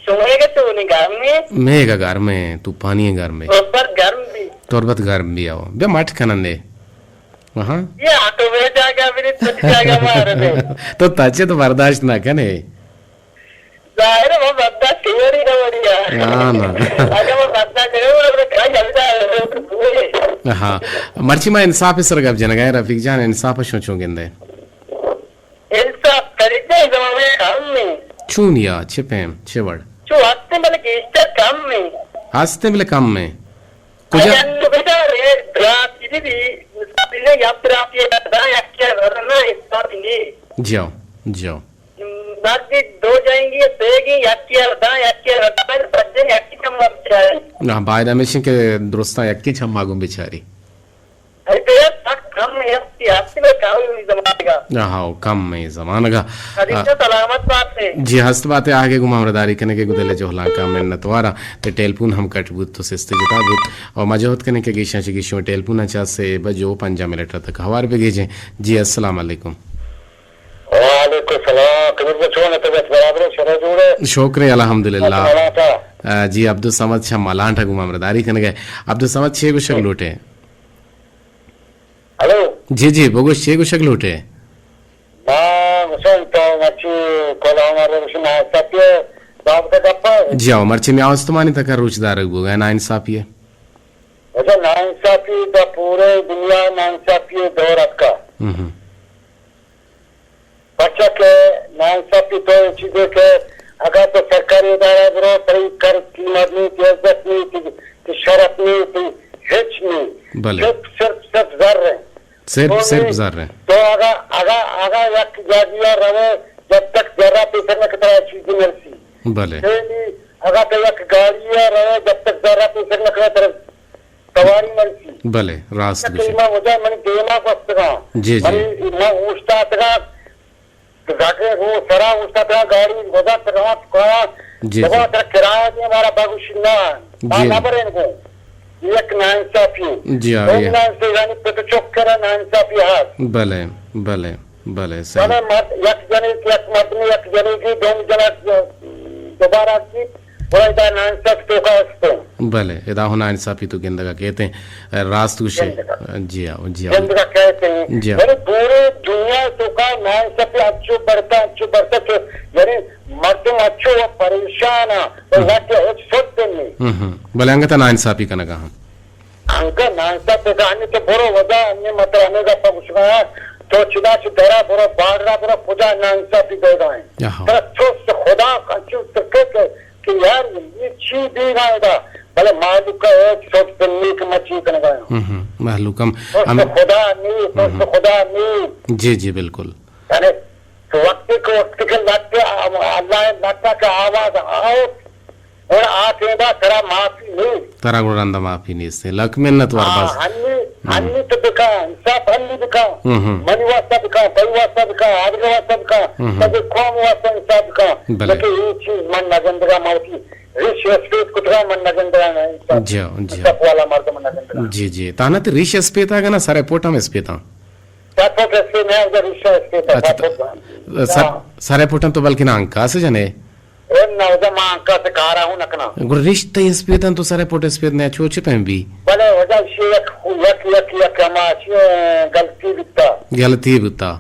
شمئے گا چونی گرمی؟ مئے گا گرمیں، توپانی گرمیں۔ تربت گرم بی۔ تربت گرم بی آو۔ بیا مٹ کنن دے۔ ہاں۔ یا تو مئے جاگہ بری، تو جاگہ مار دے۔ تو تچے تو برداشت نہ کنے۔ ظاہر ہے، وہ بندہ شیوری نہ وریا۔ ہاں نا۔ اگر وہ بندہ کرے، وہ کھا جلتا ہے، وہ تو بھولے۔ ہاں۔ مرچی ما انصاف سر گپ جنگائیں رفیق جان، انصاف شو چون گندے؟ انصاف طریقہ زمانے کم میں۔ چون یا، چہ پیم، چہ وڑ؟ چو ہستے بلے گیشتر کم میں۔ ہستے بلے کم میں۔ کجا؟ اگر تو بیٹا ریٹ برات کی بھی، مثال یا برات یہ دا یا کیا نہ، اس بات نہیں۔ جاؤ، جاؤ۔ مرد دو جائیں گی، سیگی، یکی اردا، یکی اردا، پنجے، یکی کم وقت جائے۔ نہ، باید ہمیش کہ درستاں یکی چما گوں بچاری۔ اے تو یار سک کم ہے، یکی ہستی میں کم ہے زمانگا۔ ہاں، کم ہے زمانگا۔ حدیث آ، سلامت بات ہے۔ جی، ہست بات ہے، آگے گوں ہمراہداری کنگے گوں دل جہلانکا منتوارا۔ تے ٹیلیفون ہم کٹ بوت تو سستے جتا بوت۔ اور ما جہد کنیں کہ گیشاں چہ گیشوں ٹیلیفون چا سے بجو پنجاہ منٹ تک ہوار بگیجیں۔ جی، السلام علیکم۔ وعلیکم السلام۔ قدیر بھائی چون ہے؟ طبیعت برابر ہے؟ شرح جوڑ ہے؟ شکر ہے، الحمدللہ۔ اچھا، ملانٹا۔ آ، جی، عبدالصمد شاہ ملانٹا گوں ہمراہداری کنگے۔ عبدالصمد چے گوشگ لوٹے؟ ہلو۔ جی، جی، بگوش چے گوشگ لوٹے؟ ما گوشاں تو مرچی کلا ہمارے ناانصافی ءِ بابت ءَ گپ ءَ۔ جی ہاؤ، مرچی میاں استمانی تک ءَ روچ دارگ بوگ ءَ ناانصافی ءِ۔ اچھا، ناانصافی دا پورے دنیا ناانصافی ءِ دور اتکا۔ ہم۔ پرچا کہ ناانصافی تو اے چیزے کہ اگر تو سرکاری ادارہ برو، تئی کر قیمت نہیں، تئی عزت نہیں، تئی، تئی شرف نہیں، تئی ہچ نہیں۔ بلے۔ صرف، صرف، صرف زر ہے۔ صرف، تو صرف نہیں، زر ہے۔ تو اگر، اگر، اگر یک جاگی ءَ روے، جب تک زر ءَ پیسر نہ کترا چیز نرسی۔ بلے۔ تو نہیں، اگر تو یک گاڑی ءَ روے، جب تک زر ءَ پیسر نہ کترا سواری مرسی۔ بلے، راست کہ گوشے۔ ما وجہ منی دیما گوستگاں۔ جی، جی۔ منی، ما اوشتاتگاں، زاگے رو سرا اوشتاتگاں، گاڑی گزا تگاں، کایا، جی، دبا جی۔ تر کرایہ دے، ہمارا بگوشی نہ، ما جی۔ نہ برین گو۔ یک ناانصافی۔ جی، ہاں، تو یہ۔ ناانصافی، یعنی پت چک کرا ناانصافی ہست۔ بلے، بلے۔ بلے، صحیح۔ بلے مرد، یک جنے کہ یک مردمے یک جنے کہ دومی جنا دوبارہ کی، گڑا ادا ناانصافی توکا است۔ بلے، ادا ہوں ناانصافی تو گندگا کہتے ہیں۔ راست گوشے۔ گندگا۔ جی ہاں، جی ہاں۔ گندگا کہتے ہیں۔ جی ہاں۔ یعنی پورے دنیا توکا ناانصافی اچو برتا، اچو برتا کہ یعنی مردم اچو و پریشان ہیں، و ہم۔ وقت ہچ سد نہیں۔ ہم، ہم۔ بلے انگتا ناانصافی کنگا ہم۔ انگہ ناانصافی بیگا، ہنی تو برو وجہ، ہنی مطلب ہمے گپا گوشگا، تو چدا چہ درا برو، بارڈرا برو، کجا ناانصافی بیگا ہیں۔ آہا۔ ترا ترس خدا انچو ترکے کہ، کہ یار، یہ چی بیگا ہے دا؟ بلے مہلوک ہے، سوچ بنی کہ ما چی کنگا ہیں۔ ہم، ہم۔ مہلوک ہم، ترس ہم۔ خدا نہیں، ترس ہم، ہم۔ خدا نہیں۔ جی، جی، بالکل۔ یعنی تو وقتی کہ، وقتی کہ لٹ، اللہ لٹا کہ آواز آؤ، اور آ ٹیما ترا معافی نہیں۔ ترا گڑا رندا معافی نیست۔ لک منت وار آ، باز۔ ہنی، ہم۔ ہنی تو بکا، انصاف ہنی بکا۔ ہم، ہم۔ منی واسطہ بکا، تئی واسطہ بکا، آدگے واسطہ بکا، ہم، ہم۔ تئی قوم واسطہ انصاف بکا۔ بلے۔ لیکن یہ چیز من نگندگا، موتی ریش اسپیت کتگا من نگندگا، انصاف، جی، جی۔ انصاف والا مردم نگندگا۔ جی، جی۔ تانا تے ریش اسپیتا گنا سر پوٹ ہم اسپیتا۔ سر پوٹ اسپیت نہ، اگر ریشا اسپیتا، اچھا، سر تو پوٹ۔ سر، ہاں۔ سر پوٹن تو بلکہ نہ انکاس جنے؟ اے نہ، ادا ما انکاس کارا ہوں نہ کناں۔ گڑا ریش تئی اسپیتن تو سر پوٹ اسپیت نہ، چو چے پیم بی؟ بلے وجہ اشی یک، یک، یک، یک ہما اشی غلطی بیتا۔ غلطی بیتا۔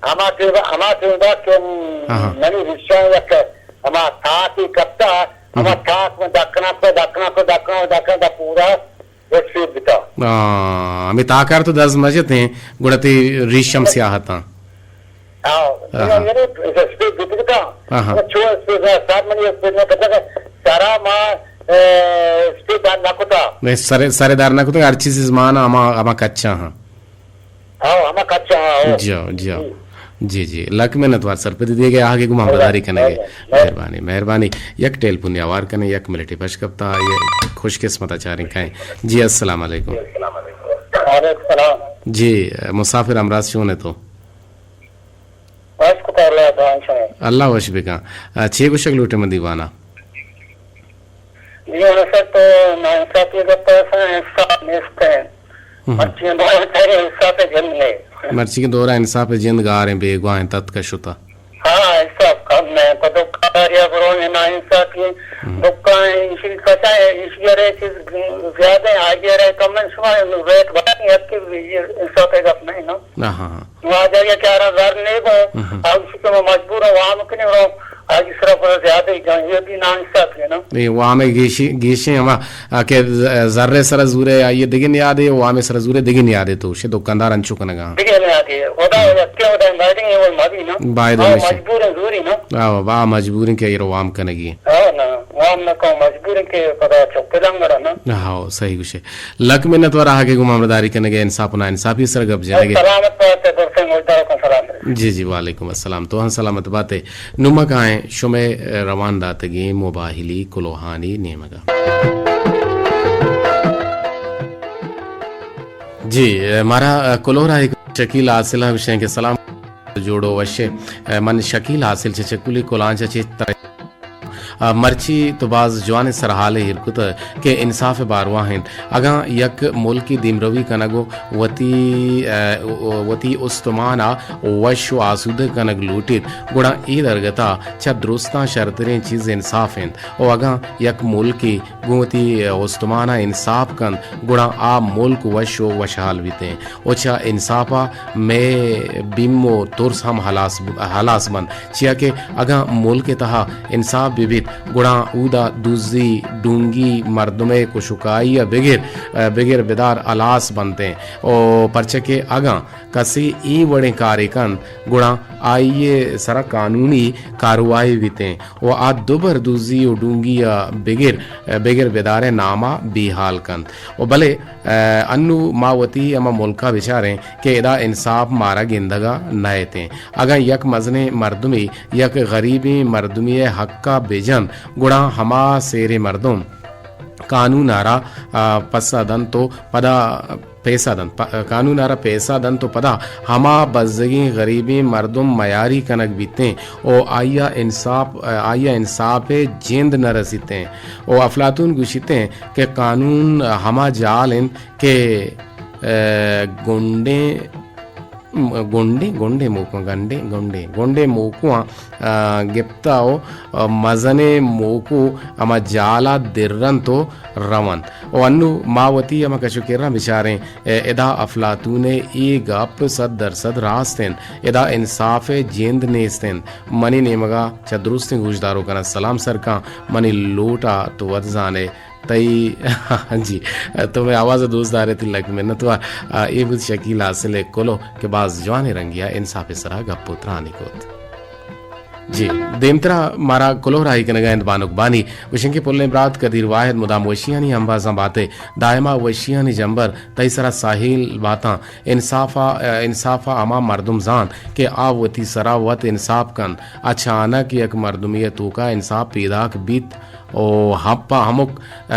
ہما ٹیبا، ہما ٹیبا کہ ہاں، ہاں۔ منی ریشا یک ہما تاکی کپتا، ہما ہم۔ تاک میں دکنا کو، دکنا کو، دکنا کو، دکنا دا پورا اسپیت بیتا۔ آ، ہمے تاکار تو دز مجتیں، گڑا تی ریشم سیاہتاں۔ آ، آہا۔ یعنی اسپیت بیتگتاں۔ آہا۔ چو اسپیت، سر منی اسپیت نہ کتگ، سرا ما، اے، اسپیت دار نہ کتا۔ میں سر، سر دار نہ کتا، ہر چیز زمان ہما، ہما کچا ہاں۔ ہاں، ہما کچا ہاں، ہاں۔ جی، جی۔ جی۔ جی، جی، لک منت وار سرپدی دیگ ءَ، آہگ ءَ گوں ہمراہداری کنگ ءَ۔ مہربانی، مہربانی۔ یک ٹیلیفونے ہوار کنیں، یک منٹے پش کپتا، یہ خوش قسمت ءَ چاریں کائیں۔ جی، السلام علیکم۔ وعلیکم السلام۔ جی، مسافر ہمراز چون ئے تو؟ بس کتا اللہ دعا شما۔ اللہ وش بکن۔ آ، چے گوشگ لوٹے من دیوانا؟ جی، ہاں سر، تو ناانصافی گپ ءَ سر انصاف نیست ہے۔ ہم۔ مرچی دور ءَ انصاف جند نہیں۔ مرچی دور ءَ انصاف جند گار ہیں، بیگواہ ہیں، تتک شتا۔ ہاں، انصاف کم ہے۔ تو دکاندار یا برو یہ ناانصافی، ہم۔ دکان اسی کچا ہے، اسی ارے چیز زیادہ ہے، آگے ارے کم ہے، شما ریٹ بڑھائیں، اب کہ یہ انصاف گپ نہیں نا۔ ہاں، ہاں، ہاں۔ واجہ یا کہ آرا زر نہیں گو، ہم۔ آ اسی کہ مجبور ہے، وام کنی رو، آگے صرف زیادہ ہی جان، یہ بھی ناانصافی ہے نا۔ اے وام گیشیں، گیشیں ہما، آ، کہ ز-، زر سر زورے، آئی دگہ نیادے، وام سر زورے دگہ نیادے، تو شے دکاندار انچو کنگا۔ دگہ نیادے، خدا، ہم۔ یکے خدا، بایدیں یہ مبی نا۔ باید ہاں، ہمیشہ۔ مجبور ہیں زوری نا۔ آ، وا مجبور ہیں کہ یہ وام کنگی۔ ہاں نا، وام نہ کو، مجبور ہیں کہ خدا چوک لنگڑا نا۔ ہاں، صحیح گوشے۔ لک منت وار آہگ ءَ گوں ہمراہداری کنگ ءَ، انصاف و ناانصافی سر گپ جنگ ءَ۔ سلامت بات ئے، درسیں گوشداروکاں سلام۔ جی، جی، وعلیکم السلام۔ تو ہم سلامت بات ئے۔ نوں ما کائیں شمئے روان داتگیں مباہلی کلوہانی نیمگ ءَ۔ جی، مارا کلوہ ءَ را ایک شکیل حاصل ہم گوشیں کہ سلام، جوڑ و وش ئے۔ من شکیل حاصل چہ چکولی کلانچ ءَ چہ ترا آ، مرچی تو باز جوانیں سرحالے ایر کتہ کہ انصاف ءِ باروا انت۔ اگاں یک ملکے دیمروی کنگ ءُ وتی، آ، وتی استمان ءَ وش ءُ آسودہ کنگ لوٹیت، گڑا اے درگت ءَ چہ درستاں شرتریں چیز انصاف انت۔ ءُ اگاں یک ملکے گوں وتی استمان ءَ انصاف کنت، گڑا آ ملک وش ءُ وشحال بیت انت۔ ءُ چہ انصاف ءَ مئے بیم ءُ ترس ہم ہلاس، ہلاس بنت، چیا کہ اگاں ملک ءِ تہا انصاف بہ بیت، گڑا اودا دزی، ڈونگی، مردم ءِ کشکائی ءَ بگر، بگر بدار ہلاس بنت انت۔ ءُ پرچا کہ اگاں کسے اے وڑیں کارے کنت، گڑا آئی ءِ سرا قانونی کاروائی بیت انت ءُ آ دوبر دزی ءُ ڈونگی ءَ بگر، بگر بدار ءِ نام ءَ بے ہال کنت۔ ءُ بلے، آ، انوں ما وتی ہما ملک ءَ بچاریں کہ ادا انصاف مارا گندگ ءَ نئیت انت۔ اگاں یک مزنیں مردمے یک غریبیں مردمے ءِ حق ءَ بجنت، گڑا ہما سیریں مردم قانون ءَ را، آ، پسہ دنت ءُ پدا پیسہ دنت، پ-، قانون ءَ را پیسہ دنت ءُ پدا ہما بزگیں غریبیں مردم میاری کنگ بیت انت ءُ آئی ءَ انصاف، آئی ءَ انصاف ءِ جند نہ رسیت انت۔ ءُ افلاطون گوشیت انت کہ قانون ہما جال انت کہ، آ، گنڈیں، گنڈیں، گنڈیں موکواں، گنڈیں، گنڈیں، گنڈیں موکواں، آ، گپتہ ءُ، آ، مزنیں موکو ہما جال ءَ درنت ءُ رونت۔ ءُ انوں ما وتی ہما کش ءُ کراں بچاریں، ادا افلاطون ءِ اے گپ صد درصد راست انت۔ ادا انصاف ءِ جند نیست انت۔ منی نیمگ ءَ چہ درستیں گوشداروکاں سلام سر کن، منی لوٹ ءَ تو وت زان ئے۔ تئی، جی، تو مئے آواز ءَ دوست دار ئے، تئی لک منت وار۔ آ، اے بوت شکیل حاصل ءِ کلوہ کہ باز جوانیں رنگے ءَ انصاف ءِ سرا گپ ءُ ترانے کت۔ جی، دیمترا مارا کلوہ راہی کنگ ءَ انت بانک بانی، گوشیں کہ پلیں برات قدیر واحد مدام وشیانی امبازاں بات ئے، دائما وشیانی جمبر تئی سرا ساہیل باتاں۔ انصاف ءَ، انصاف ءَ ہما مردم زانت کہ آ وتی سرا وت انصاف کنت۔ اچانک یک مردمے ءِ توکا انصاف پیداک بیت ءُ ہم پہ ہمک،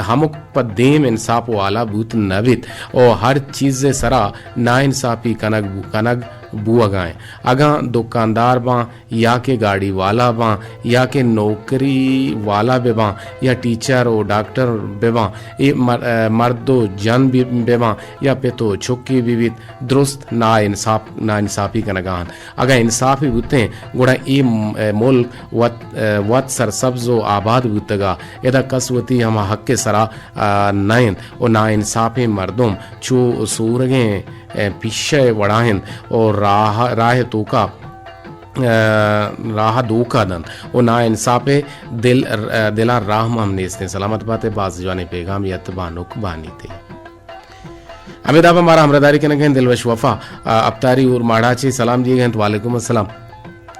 ہمک پہ دیم انصاف والا بوت نہ بیت ءُ ہر چیز ءِ سرا ناانصافی کنگ بو-، کنگ بوہگا انت۔ اگاں دکاندار باں یا کہ گاڑی والا باں یا کہ نوکری والا بہ باں یا ٹیچر ءُ ڈاکٹر بہ باں، اے مر-، مرد ءُ جن بہ، بہ باں یا پت ءُ چکے بہ بیت، درست ناانصاف، ناانصافی کنگا انت۔ اگاں انصافے بوتیں، گڑا اے م-، ملک وت، وت سرسبز ءُ آباد بوتگا۔ ادا کس وتی ہما حق ءِ سرا، آ، نہ انت ءُ ناانصافیں مردم چو سورگیں، آ، پیشہ ءِ وڑا انت ءُ راہ، راہ ءِ توکا، آ، راہ ءَ دھوکہ دنت ءُ ناانصاف ءِ دل، آ، دلاں رحم ہم نیست انت۔ سلامت بات ئے، باز جوانیں پیغامے ات بانک بانی تئی۔ ہمے داب ءَ مارا ہمراہداری کنگ ءَ انت دلوش وفا، آ، اپتاری اور ماڑا چہ سلام دیگ ءَ انت، وعلیکم السلام۔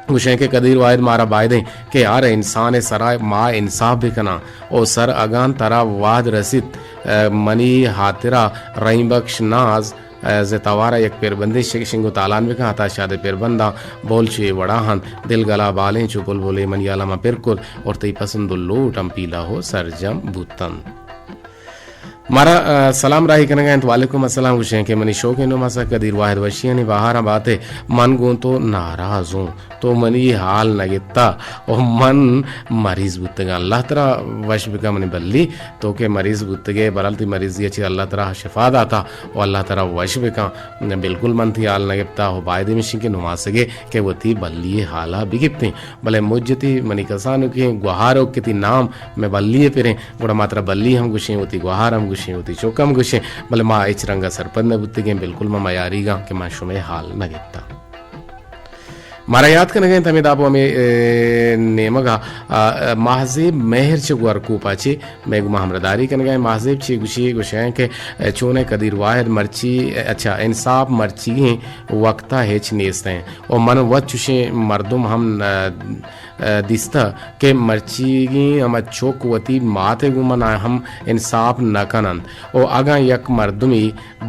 گوشیں کہ قدیر واحد مارا بائدیں کہ ہر انسان ءِ سرا ما انصاف بکناں او سر اگاں ترا وہد رسیت، آ، منی ہاترا رحیم بخش ناز، آ، ز توارا یک پربندے شک شنگ و تالان بکن، عطا شاد پربنداں بول چو اے وڑا ہنت، دل گلا بالیں چو بلبلے منی عالم ءَ پر کت اور تئی پسند و لوٹ ہم پیلا ہو سرجم بوتنت۔ مارا، آ، سلام راہی کنگا انت، وعلیکم السلام، گوشیں کہ منی شوقیں نماسگ قدیر واحد وشیانی بہاراں بات ئے، من گوں تو ناراض اوں، تو منی حال نہ گپتا و من مریض بوتگاں۔ اللہ ترا وش بکن منی بلی، تو کہ مریض بوتگے، بہرحال تئی مریضی ءَ چہ اللہ ترا شفا داتا و اللہ ترا وش بکن۔ بالکل من تئی حال نہ گپتا و باید ہمیشیں کہ نماسگے کہ وتی بلی حالا بگپتیں۔ بلے مجتی منی کسانکیں گوہاروک کہ تئی نام مئے بلی ءِ پریں، گڑا ما ترا بلی ہم گوشیں، وتی گوہار ہم گوشیں، وتی چک ہم گوشیں، بلے ما ہچ رنگ ءَ سرپد نہ بوتگیں، بالکل ما میاریگاں کہ ما شمئے حال نہ گپتاں۔ مارا یات کنگ ءَ انت ہمے داب و ہمے، اے، نیمگ ءَ، آ، ماہزیب مہر چہ گورکوپ ءَ چہ مئے گوما ہمراہداری کنگ ءَ انت۔ ماہزیب چی گوشی؟ گوشیں کہ، اے، چونیں قدیر واحد مرچی، اچھا، انصاف مرچیگیں وقت ءَ ہچ نیست انت۔ و من وت چوشیں مردم ہم، آ، آ، دیستہ کہ مرچیگیں ہما چک وتی مات ءِ گوما نہ ہم انصاف نہ کن انت۔ و اگاں یک مردمے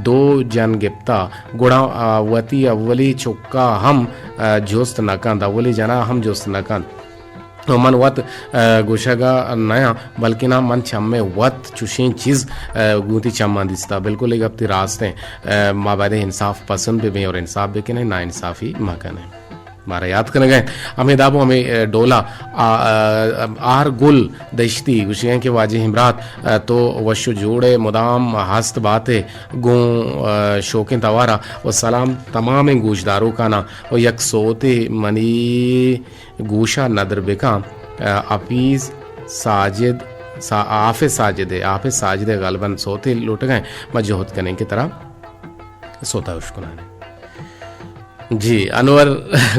دو جن گپتہ، گڑا، آ، وتی اولی چکا ہم، آ، جست نہ کنت، اولی جنا ہم جست نہ کنت۔ و من وت، آ، گوشگا نیاں، بلکنا من چمے وت چوشیں چیز، آ، گوں وتی چماں دیستہ۔ بالکل اے گپ تئی راست انت۔ آ، ما باید انصاف پسند بہ بیں اور انصاف بکنیں، ناانصافی مکنیں۔ مارا یات کنگ ء انت۔ ہمے داب ء ہمے، اے، ڈولا، آ، آ، آر گل دشتی گوشگ ء انت کہ واجہ ہمرات، اے، تو وش و جوڑ ئے، مدام ہست بات ئے، گوں، اے، شوکیں توارا و سلام تمامیں گوشداروکاناں و یک سوتے منی گوشا ندر بکن، اے، حفیظ ساجد، سا-، حافظ ساجد ء، حافظ ساجد ء غالباً سوتے لوٹگ ء، ما جہد کنیں کہ ترا سوتا اشکنانے۔ جی، انور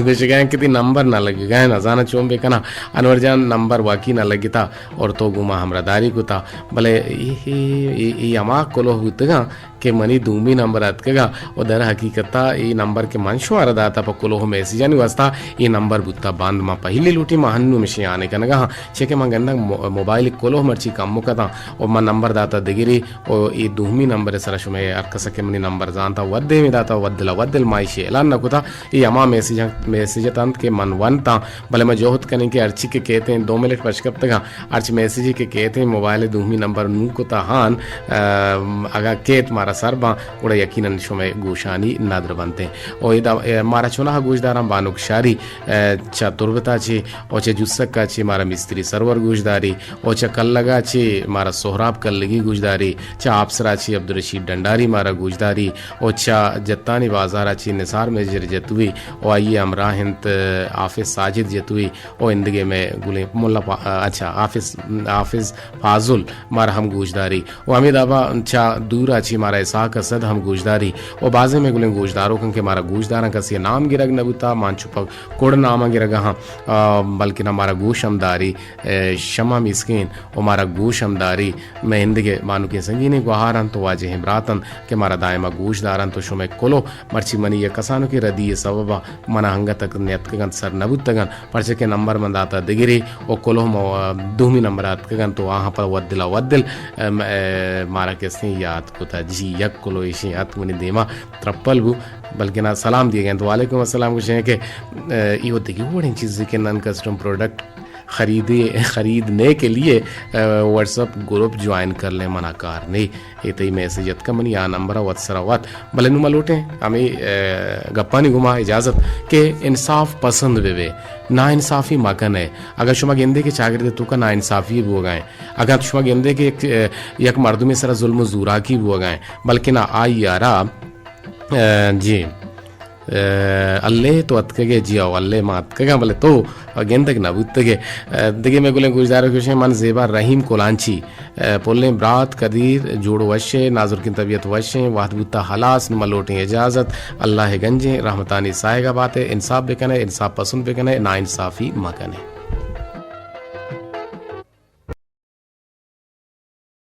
گوشگا کہ تئی نمبر نہ لگگا، نزاناں چون بکناں۔ انور جان، نمبر واقعی نہ لگتا اور تو گوں ما ہمراہداری کتا، بلے ای، ای، ای، ای ہما کلوہ بوتگاں کہ منی دومی نمبر اتکگا و در حقیقتا ای نمبر کہ من شمارا داتا پہ کلوہ میسجانی واسطہ، ای نمبر بوتا بند۔ ما پہلی لوٹی، ما ہنو مشی آنے کنگا ہاں، چہ کہ من گندگ مو-، موبائل کلوہ مرچی کم کتاں و من نمبر داتا دگری و اے دومی نمبر سرا شمئے ہر کس کہ منی نمبر زانتا، وت دیمی داتا، وت دلا وت دل ما ایشی اعلان نہ کتا۔ اے ہما میسج، میسج ات انت کہ من ونتاں، بلے ما جہد کنیں کہ ہرچی کہ کیتیں، دو منٹ پش کپتگاں، ہرچ میسجے کہ کیتیں موبائل دومی نمبر نو کتا ہان، ام، اگاں کیت مارا سر باں، گڑا یقیناً شمئے گوشانی ندر بنتیں۔ او ادا، اے، مارا چوناہا گوشداراں بانک شاری، اے، چہ تربتا چے، او چہ جسکا چے مارا مستری سرور گوشداری، او چہ کلگا چے مارا سہراب کلگی گوشداری، چہ آپسرا چے عبدالرشید ڈنڈاری مارا گوشداری، او چہ جتانی بازارا چے نثار میجر جتوی، او آئی ہمراہ انت حافظ ساجد جتوی، او اندگہ مئے گلیں ملا پا-، اچھا، حافظ، حافظ فاضل مارا ہم گوشداری۔ و ہمے دابا چہ دورا چے مارا اسحاق اسد ہم گوشداری۔ و بازیں مئے گلیں گوشداروکاں کہ مارا گوشداراں کسے نام گرگ نہ بوتا، مان چو پہ کڑ ناماں گرگا ہاں، آ، بلکنا مارا گوش ہم داری، اے، شمع مسکین و مارا گوش ہم داری۔ مئے اندگہ بانکیں سنگینیں گوہار انت و واجہیں برات انت کہ مارا دائما گوش دار انت و شمئے کلوہ مرچی منی یک کسانکیں ردی ء سببا منا انگت نیتکگ انت، سر نہ بوتگ انت، پرچا کہ نمبر من داتا دگرے و کلوہ ما دومی نمبر ء اتکگ انت و آہاں پدا وت دلا وت دل، ام، ام، مارا کسیں یات کتا۔ جی، یک کلوہ ایشی ات منی دیما ترپل بو، بلکنا سلام دیگ انت۔ وعلیکم السلام گوشیں کہ، ام، ای و دگہ وڑیں چیزے کہ نان کسٹم پروڈکٹ خریدے، خریدنے کے لیے، ام، واٹس ایپ گروپ جوائن کر لیں، منا کار نہیں۔ اے تئی میسج اتکا منی آ نمبر ء وت سرا وت۔ بلے نوں ما لوٹیں ہمے، اے، گپانی گوما اجازت کہ انصاف پسند بہ بے، ناانصافی مکن ئے۔ اگر شما گندے کہ چاگرد توکا ناانصافی بوگا ایں، اگر شما گندے کہ یک، اے، یک مردمے سرا ظلم و زوراکی بوگا ایں، بلکنا آئی آرا، اے، جی، اے، اللہ تو اتکگے جی، او اللہ ما اتکگاں، بلے تو گندگ نہ بوتگے۔ اے، دگہ مئے گلیں گوشدار گوشیں، من زیبا رحیم کلانچی، اے، پلیں برات قدیر جوڑ وشے، نازرکیں طبیعت وشیں، وہد بوتا ہلاس، نوں ما لوٹیں اجازت، اللہ گنجیں رحمتانی ساہگا باتے، انصاف بکنے، انصاف پسند بکنے، ناانصافی مکنے۔